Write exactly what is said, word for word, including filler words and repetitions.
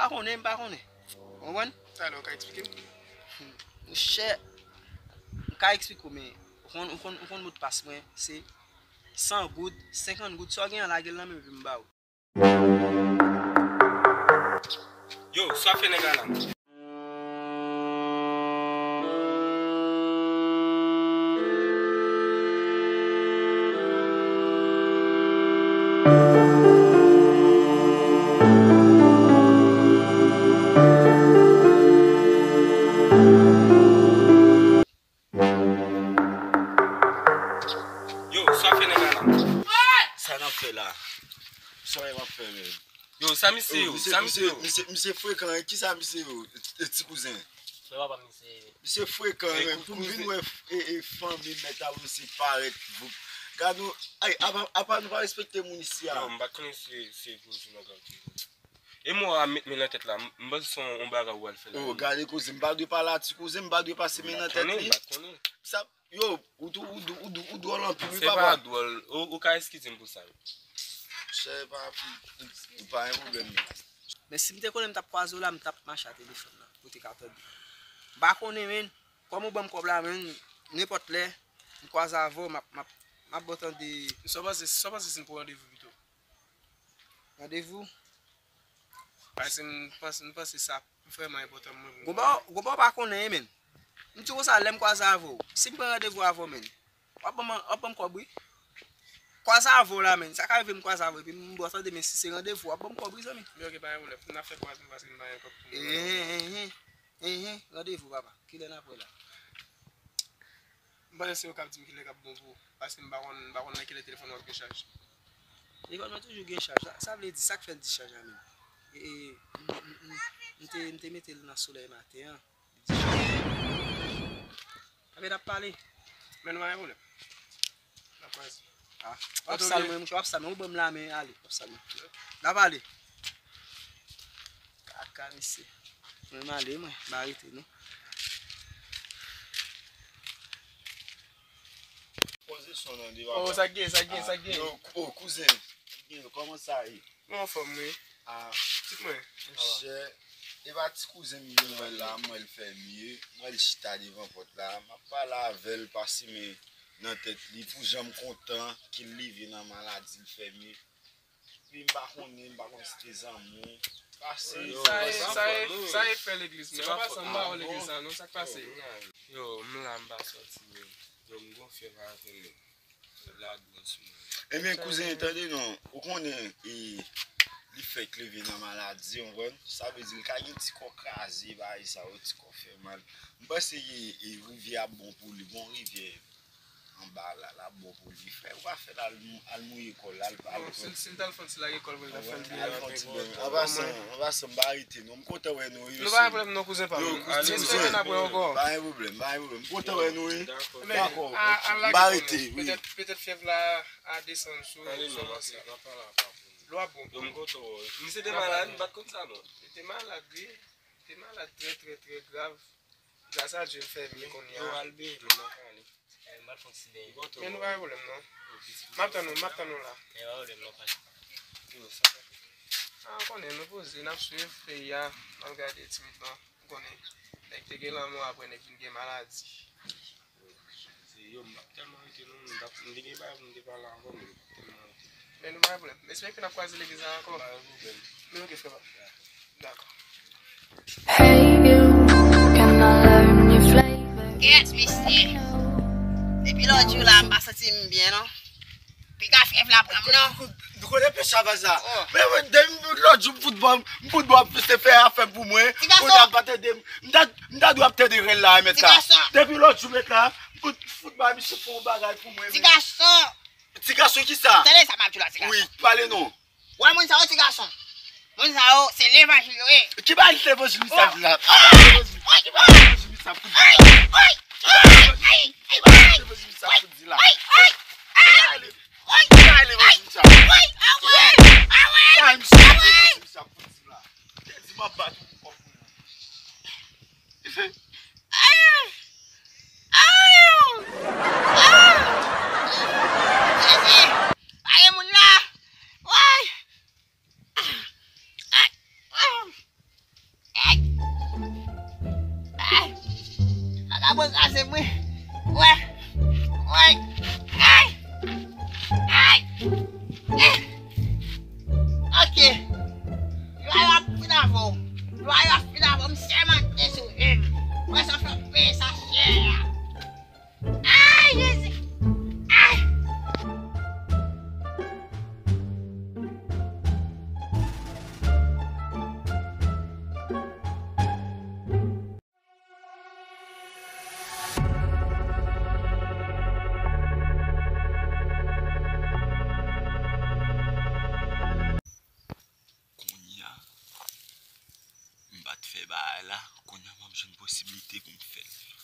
Konnen, m pa konnen. Ou konprann? Talè, ou ka eksplike m? Monchè, m ka eksplike w, men ou konn, ou konn, ou konn modpas mwen, se san goud, senkant goud, sa w gen an lage l nan men m epi m ba w. Yo, sa fè nèg la la. Yo, sa fè nèg la la. Sa n ap fè la? Sa w ap fè menm? Yo, sa misye yo? Sa misye yo? Misye frekan, wi. Kisa misye yo? E ti kouzen. Misye frekan, wi. Pou m vin wè fanmi mèt la, misye parèt. Gad nou, ay, apa, apa nou pa respekte moun isi a? Non, m pa t konnen se, se pou sou nan gang. E mò a met men nan tèt la, m panse se yon bagay ou al fè la. Oh, gade kouzen, m pa dwe pale a ti kouzen, m pa dwe pase men nan tèt li. M pa t konnen, m pa t konnen. Sa, yo, ou, ou, ou, ou, ou dwòl anpil, wi, papa. Se pa dwòl, ou, ou ka eskize m pou sa, wi. Chè, pa, ou, ou pa gen pwoblèm, non. Men si m te konnen m t ap kwaze w la, m t ap mache a telefòn nan, pou w te ka tande. M pa konnen, men, kòm ou ban m kòb la, men, nenpòt lè, m kwaze avè w, m ap, m ap, m ap ba w tande. Sa w panse, sa w panse si n pran randevou pito? Randevou? Paske m panse, m panse sa vrèman enpòtan pou mwen pou m. Gonba, gonba w pa konnen, men. M di w konsa, lè m kwaze avè w, si m pran randevou avè w, men, w ap ban m, w ap ban m kòb, wi. Kwaze avè w la, men. Sa ka rive m kwaze avè w, epi m ba w tande, men si se randevou, w ap ban m kòb, wi, zanmi. Men oke, pa gen pwoblèm. N ap fè kwaze m pase m pa gen kòb pou mwen. Enhen, enhen, enhen. Randevou, papa. Kilè n ap wè la? M panse se yo k ap di m kilè k ap bon pou ou. Paske m pa konn, m pa konn nan kilè telefòn w ap gen chaj. Telefòn mwen toujou gen chaj. Sa, sa vle di, sa k fè l di chaj la menm? E, e, m, m, m, m te, m te mete l nan solèy maten an. Li di chaj. Anben, n ap pale. Men nou pa gen pwoblèm. N ap kwaze. Ah, w ap sal mwen, monchè, w ap sal mwen. Ou ban m lamen, ale, w ap sal mwen. N ap pale. Kaka, mesye. Mwen, m ale, mwen. M pa rete, non. Poze son nan devan. Oh, sa k gen, sa k gen, sa k gen? Yo, oh, kouzen. Kouzen, kòman sa ye? Mwen anfòm, wi. Ah. Tip mwen. Monchè, e pa ti kouzen m vin wè la, m wè l fèmye, m wè l chita devan pòt la, m ap pale avè l, pase men nan tèt li, pou jan m kontan ke l leve nan maladi, l fèmye. Epi m pa konnen, m pa konn si te zanmi w. Pase. Yo, sa e, sa e, sa e frè legliz mwen. An pasan, m pa wè legliz sa non, sa k pase? Yo, m la, m pa sòti, men. Yo, m gon fyèv avè m. Fyèv la gwo sou mwen. Ebyen, kouzen, tande non, ou konnen, e, li fèk leve nan maladi, w konprann? Sa vle di, l ka gen ti kò kraze, bagay sa yo, ti kò fè mal. M panse, e, e, rivyè ap bon pou li, gon rivyè anba la, l ap bon pou li. Frè, ou pa fè l al mou-, al mouye kò l, al, al. Non, si l, si l t al fè yon ti lage kò l, pou l ta fè l byen. Al fè yon ti beny. An pasan, an pasan, m pa rete non. M kontan wè nou, wi, mesye. Nou pa gen pwoblèm non, kouzen pa m. Yo, kouzen, kouzen, pa gen pwoblèm, pa gen pwoblèm. M kontan wè nou, wi. Dakò. M pa rete, wi. Petèt, petèt fyèv la a desann sou, sou mwen. Lè w ap bon. Yo, m kontan wè w. Misye te malad, m pa t konn sa non. Li te malad, wi. Li te malad trè, trè, trè grav. Gras a Dye, l fèmye kounye a. Yo, al benyen, men nan kale. Eh, m al fè yon ti benyen. Men nou pa gen pwoblèm non. M ap tann ou, m ap tann ou la. Eh, pa pwoblèm non, pa. Yo, sa. Ah, ou konnen, nou poze, n ap swiv peyi a, n ap gade timidman. Ou konnen, nèg te gen lanmou, apre nèg vin gen maladi. Se yo, m p ap tèlman rete non, m t ap, m te gen bagay pou m te pale ankò, men m p ap tèlman rete. Men nou pa gen pwoblèm. M espere ke n ap kwaze legliz la ankò. Pa gen pwoblèm. Men oke, frè pa m. Dakò. Hey you, can I learn your flavor? Kèt, mesye. Depi lòt jou la, m pa santi m byen, non. Piga fyèv la pran m, non. Nou konnen pye chavaz la. Oh. Men, men, depi lòt jou, m fout bò, m fout bò, m te fè afè m pou mwen. Ti gason. Kounye a, pa tande m. M ta, m ta dwe ap tande rèl la, mèt la. Ti gason. Depi lòt jou, mèt la, m fout, fout ba misye fè yon bagay pou mwen, men. Ti gason. Ti gason ki sa? Tande sa m ap di w la, ti gason. Wi, pale non. Wè moun sa yo, ti gason. Moun sa yo, se levanjil yo ye. Ki bagay levanjil misye ap di la? Ki bagay levanjil misye ap di la? Ki bagay levanjil misye ap di la? Ki bagay levanjil misye ap di la? Ki bagay misye ap di la? Tèl di m ap bat ou pou kòb pou mwen. Pa gen moun la. Woy! Ay! Ay! Ap kraze m wi. Wè. Wè. Ay. Ay. Eh. Ok. Lwa yo ap fin avè w. Lwa yo ap fin avè w. M sèmante sou vi m. Mwen sa fè m peye sa chè a. Ay, Jezi. Ay. Kounye a, m pa t fè bagay la, kounye a m ap jwenn posiblite pou m fè l.